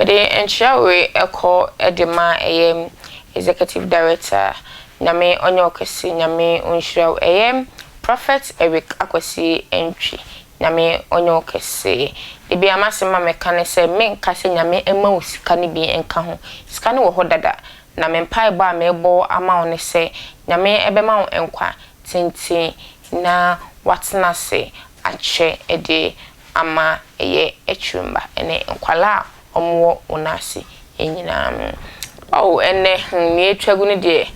Mede nkyea wei ɛkɔ de ma ɛyɛ Executive Director, Nyame ɔnyɛ wo kɛse, Nyame ɔnhyira wo, ɛyɛ Prophet Eric Akwasi Antwi, Nyame ɔnyɛ wo kɛse. Dabia m'asɛm a meka ne sɛ menka sɛ Nyame mma wo sika no bi nka ho, sika no wɔ hɔ dada, na me mpaebɔ a mebɔ ama wo ne sɛ Nyame bɛma wo nkwa tenten na woatena ase akyɛ de ama ɛyɛ akyiri mma ne nkwadaa a wɔwɔ wo nan ase nyinaa no. Oh, ɛnnɛ, hmm, nea atwa gu no deɛ,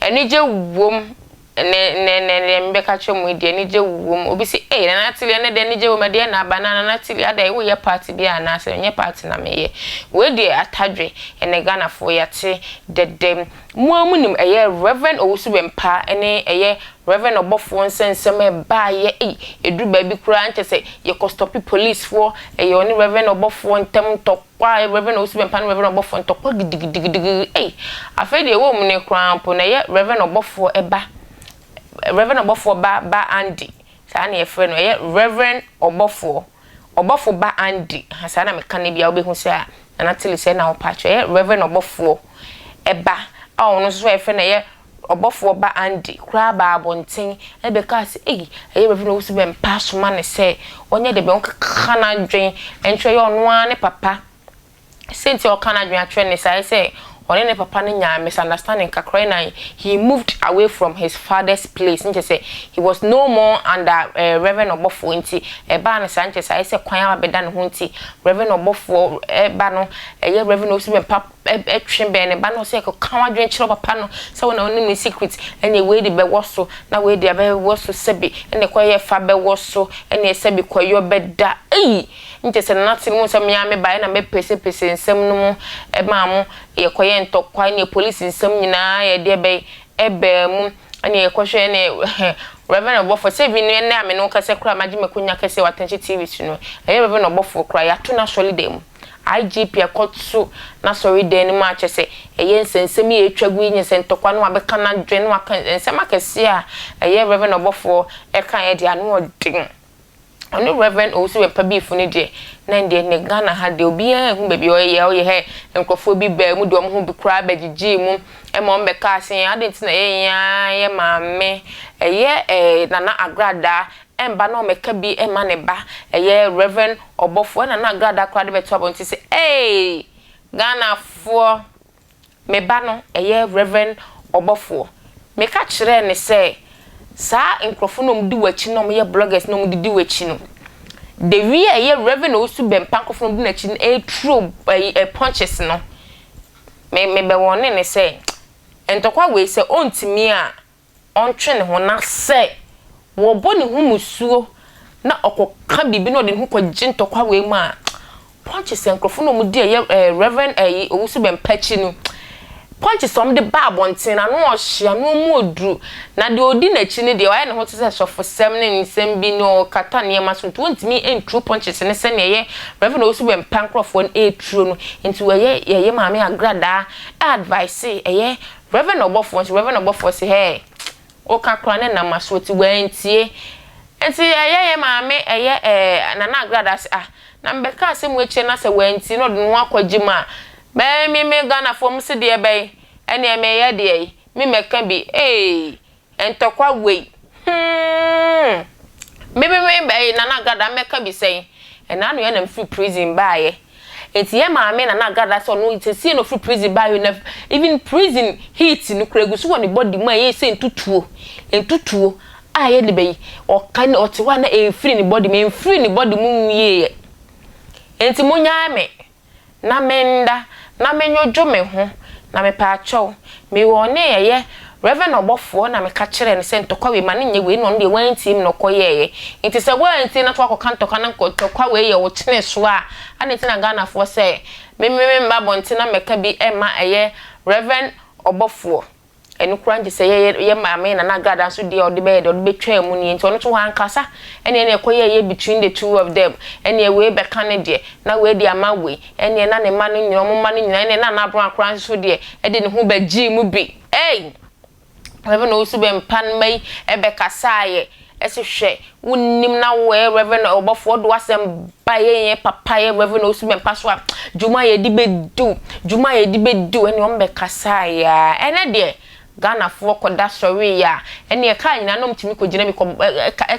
anigye wom. Ɛnnɛ, ɛnnɛ, ɛnnɛ, deɛ mebɛka kyerɛ mo yi deɛ, anigye wom. Obi se, ei, Nana Tilly, ɛnnɛ deɛ anigye wom, ɛdeɛn na aba? Na Nana Tilly, adɛn, woyɛ party bi anaasɛ? Ɛnyɛ party na meyɛ. Wei deɛ, atadwe, ɛnnɛ Ghanafoɔ yɛate dɛdɛ. Mo ara monim, ɛyɛ Rev. Owusu Bempah ne ɛyɛ Rev. Ɔbɔfoɔ nsɛnsɛm a ɛbaeɛ, ei, ɛduru baabi koraa nkyɛ sɛ yɛkɔ stɔpe policefoɔ, ɛyɛ ɔne Rev. Ɔbɔfoɔ ntam ntɔkwa, ɛyɛ Rev. Owusu Bempah ne Rev. Ɔbɔfoɔ ntɔkwa gidigidigidi, ei, afei deɛ ɛwɔ mu no koraa mpo no ɛyɛ Rev. Ɔbɔfoɔ ba, Rev. Ɔbɔfoɔ ba ba Andy, saa na yɛfrɛ no, ɛyɛ Rev. Ɔbɔfoɔ, Ɔbɔfo ba Andy, ha saa na meka no bi a wobɛhu sɛ a Nana Tilly sɛɛ na wopɛ akyerɛ, ɛyɛ Rev. Ɔbɔfoɔ ba a ɔno nso so a yɛfrɛ no ɛyɛ Ɔbɔfoɔ ba Andy koraa baa abɔnten bɛkaa sɛ ei, ɛyɛ Rev. Owusu Bɛmpa asoma no sɛ ɔnyɛ dɛ bɛn ɔnkeka n'adwen nkyerɛ ɛyɛ ɔno ara ne papa. Sɛ nti a ɔka n'adwen akyerɛ no saa sɛ ɔne ne papa no nyaa misunderstanding kakra na he moved away from his father's place nkyɛ sɛ he was no more under Rev. Ɔbɔfoɔ nti ɛbaa no saa nkyɛ sɛ ayɛ sɛ kwan aba bɛda ne ho nti Rev. Ɔbɔfoɔ ba no ɛyɛ Rev. Owusu Bɛmpa twe bɛn ne ba no sɛ kɔka w'adwene kyerɛ wo papa no sɛ wo na wonim ne secret ɛneɛ wei de bɛwɔ so na wei de abɛwɔ so sɛbi ɛneɛ kɔyɛ fa bɛwɔ so ɛneɛ sɛbi kɔyɔ bɛda ei nkyɛ sɛ nana te mu sɛ me ara me baeɛ na mɛpesepese nsɛm no mu ɛmaa mo yɛkɔyɛ ntɔkwa ɛneɛ polisi nsɛm nyinaa yɛde ɛbɛn ɛbaa mu ɛneɛ yɛkɔhwɛ ɛneɛ Reverend ɔbɔfoɔ sɛ bi no ɛnɛ a me ne wo kasa koraa magye m'akonya kɛseɛ wɔ Atɛnkye TV so no ɛyɛ Reverend ɔbɔfoɔ koraa yɛato no asɔre dan mu IGP akɔto n'asɔredan no mu a kyerɛ sɛ ɛyɛ nsɛnsɛm yi a atwa gu yi nyɛ sɛ ntɔkwa na wabɛka n'adwene na waka nsɛm akɛseɛ a ɛyɛ Rev. Ɔbɔfoɔ ɛkaeɛ deɛ ano ɔden. Ɔne Rev. Owusu Bɛmpa Beef no deɛ na ɛndeɛ ne Ghana ha deɛ obiara nhu baabi a ɔyɛ ɔyɛ hɛ nkurɔfoɔ bi baa mu de wɔn ho bi koraa bɛgyegyee mu ma wɔn bɛkaa sɛ adɛn nti na yɛn ara yɛ maame ɛyɛ ɛɛ Nana Agradaa ɛmba na ɔmmɛka bi mma ne ba, ɛyɛ Rev. Ɔbɔfoɔ, ɛna na Agradaa koraa de bɛto abɔnten sɛ, Eei! Ghanafoɔ, me ba no, ɛyɛ Rev. Ɔbɔfoɔ. Meka kyerɛɛ no sɛ, saa nkorɔfoɔ no a wɔdi w'akyi no a wɔyɛ bloggers no a wɔdidi w'akyi no, the way a ɛyɛ Rev. Owusu Bɛmpa nkorɔfoɔ no a wɔdi n'akyi no ɛreturo ɛyi punches no, me mebɛwɔnee no sɛ, ntɔkwa wei sɛ ɔntumi a, ɔntwe ne ho na sɛ wɔbɔ ne ho mmusuo na ɔkɔka biribi na ɔde ne ho kɔgye ntɔkwa wei mu a, punches a nkurɔfoɔ no a wɔdi ɛyɛ ɛɛ Reverend ɛyi Owusu Bɛmpa akyi no, punches a wɔde ba abɔnten no ano ɔhye, ano mu ɔduru. Na deɛ ɔdi n'akyi no deɛ wayɛ ne ho te sɛ sɔfosɛm ne nsɛm bi na ɔkata nneɛma so nti wɔntumi nturu punches no sɛdeɛ ɛyɛ Reverend Owusu Bɛmpa nkurɔfoɔ no ɛreturo no. Nti ɛyɛ yɛyɛ Maame Agradaa advice ɛyɛ Rev. Ɔbɔfoɔ nso, Rev. Ɔbɔfoɔ se, Hɛɛ, woka koraa ne nam asoɔ ti, wantie. Nti ɛyɛ yɛ maame, ɛyɛ ɛɛ Nana Agrada se, ah, na mebɛka asɛm wei kyerɛ no na sɛ wantie na ɔde ne ho akɔgye mu a, bɛɛ me me Ghanafoɔ mo se deɛ bɛn, ɛneɛ meyɛ deɛ yi, me mɛka bi, eei. Ntɔkwa wei hmm me me me bɛyi Nana Agrada mɛka bi sɛn ɛna ano yɛ na mfiri prison baayɛ nti yɛ maame Nana Agrada sɛ ɔno sɛsie na ɔfiri prison baayɛ na even prison heat no kura egu so wɔ ne body mu a ɛyɛ sɛ ntutuo ntutuo a ɛyɛ ne bɛyi ɔka ne ɔte hɔ a na ɛmfiri ne body mu ɛmfiri ne body mu nwieɛ nti monyae me na menda na menwodwo me ho, na mepaakyɛw, mewɔ ɔne ɛyɛ Rev. Ɔbɔfoɔ na meka kyerɛɛ no sɛ ntɔkwa wei ma no nyɛ wei na ɔno deɛ wantie me na ɔkɔyɛɛyɛ, nti sɛ woantie na sɛ woakɔka ntɔkwa na ntɔkwa wei yɛ wo kyene so a, adɛn nti na Ghanafoɔ sɛ me me memma abɔnten na mmɛka bi mma ɛyɛ Rev. Ɔbɔfoɔ. Ɛno koraa nti sɛ yɛ yɛ maame Nana Agrada nso deɛ ɔde bɛyɛ deɛ ɔde bɛtwaa mu nie nti ɔno nso wankasa ɛneɛ na ɛkɔyɛɛ yɛ between the two of them ɛneɛ wei bɛka ne deɛ na wei de ama wei ɛneɛ na ne mma no nyina ɔmo mma no nyina ɛneɛ na Nana Abroa koraa nso deɛ ɛde ne ho bɛgyee mu bi ei Reverend Owusu Bɛmpa mma yi ɛbɛkasaeɛ. Ɛse hwɛ, wonnim na wo ɛyɛ Reverend ɔbɔfoɔ de w'asɛm ba yɛ yɛn papa yɛ Reverend Owusu Bɛmpa so a, dwuma a yɛde bɛdi wo, dwuma a yɛde bɛdi wo, ɛne wɔn bɛkasaeɛ a, ɛnɛ deɛ Ghanafoɔ kɔda sɔreeɛ a, ɛneɛ kaa nyinaa na wɔtumi kɔgyina bi kɔ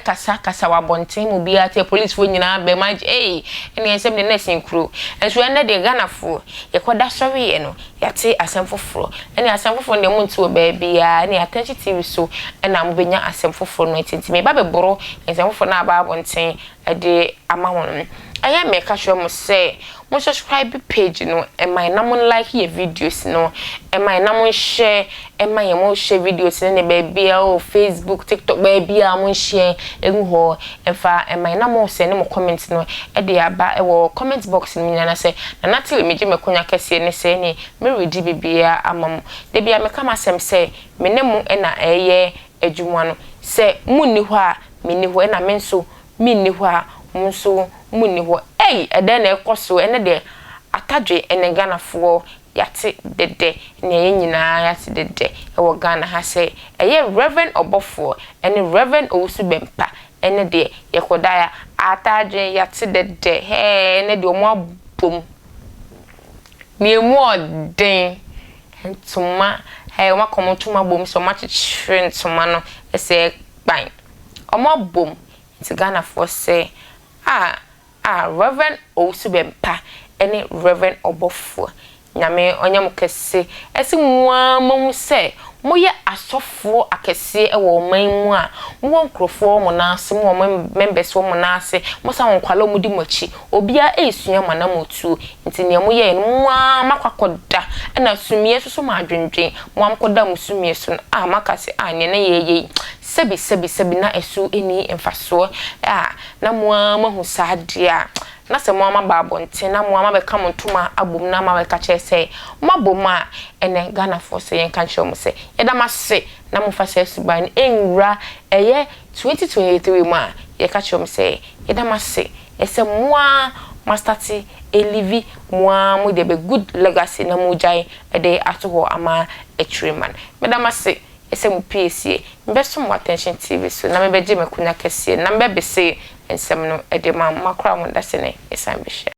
ɛkasa kasa wɔ abɔnten ma obiara te, apolisifoɔ nyinaa bɛm agye ei, ɛneɛ nsɛm deɛ na ɛsen kuro. Nso ɛnnɛ deɛ Ghanafoɔ yɛkɔda sɔreeɛ no, Yɛate asɛm foforɔ. Ɛne asɛm foforɔ no deɛ monte wɔ baabiara, ɛne Atɛnkye TV so na mobɛnya asɛm foforɔ no ati. Nti meba bɛboro nsɛm foforɔ no a aba abɔnten de ama mo no. Ɛyɛ meka kyerɛ mo sɛ mo subscribe page no ma yɛn na mo like yɛ videos no ma yɛn na mo nhyɛ ma yɛn, mo hyɛ videos no ne baabiara o, Facebook, TikTok, baabiara mo nhyɛ ngu hɔ mfa ma yɛn na mo send mo comment no de aba wɔ comment box no mu nyinaa na sɛ Nana Tilly megye m'akonya kɛseɛ ne sɛ ne me redi biribiara ama mo. Da biara meka m'asɛm sɛ me ne mo na ɛreyɛ adwuma no. Sɛ mo nni hɔ a menni hɔ ɛna me nso menni hɔ a mo nso mo nni hɔ. Ei ɛdɛn na ɛrekɔ so ɛnɛ deɛ atadwe ɛne Ghanafoɔ yɛate dɛdɛ nea yɛn nyinaa yɛate dɛdɛ wɔ Ghana ha sɛ ɛyɛ Rev Ɔbɔfoɔ ɛne Rev Owusu Bɛmpa Ɛnɛ deɛ yɛkɔdae a ata adwene yɛate dɛdɛ hɛɛ ɛnɛ deɛ ɔmo abom nea emu ɔden ntoma hɛɛ ɔmo aka ɔmo ntoma abom sɛ ɔmo akyekyere ntoma no sɛ kpan ɔmo abom nti Ghanafoɔ sɛ ah Ah Rev Owusu Bɛmpa ne Rev Ɔbɔfoɔ Nyame ɔnyɛ mo kɛse ɛse mo ara moahu sɛ moyɛ asɔfoɔ akɛseɛ wɔ ɔman yi mu a mowɔ nkorɔfoɔ wɔ mo nan ase mowɔ members wɔ mo nan ase mosan wɔ nkwadaa a wɔdi mo akyi obiara resua mo anamotuo nti nea moyɛeɛ no mo ara moakɔ akɔda ɛna sumiiɛ nso so mo adwendwen mo ara mokɔda mo sumiiɛ so no ah moaka sɛ ah nea na yɛreyɛ yi sɛbi sɛbi sɛbi na ɛso nni mfasoɔ ah na mo ara moahu saa deɛ a, na sɛ mo ara moaba abɔnten na mo ara moabɛka mo ntoma abom na moabɛka kyerɛ sɛ moabom a, ɛnɛ Ghanafoɔ sɛ yɛnka nkyerɛ mo sɛ yɛda mo ase na momfa saa suban no nwura ɛyɛ 2023 mu a, yɛka kyerɛ mo sɛ yɛda mo ase sɛ mo ara moastate alivi mo ara mo deɛ bɛ good legacy na mogyae de ato hɔ ama akyire mma no. Meda mo ase. Sɛ mo pie sie, mebɛsom wɔ Attention TV so na mebɛgye m'akonya kɛseɛ na mebɛbese nsɛm no de ma mo. Makora mo dasene, yɛsan bɛhyia.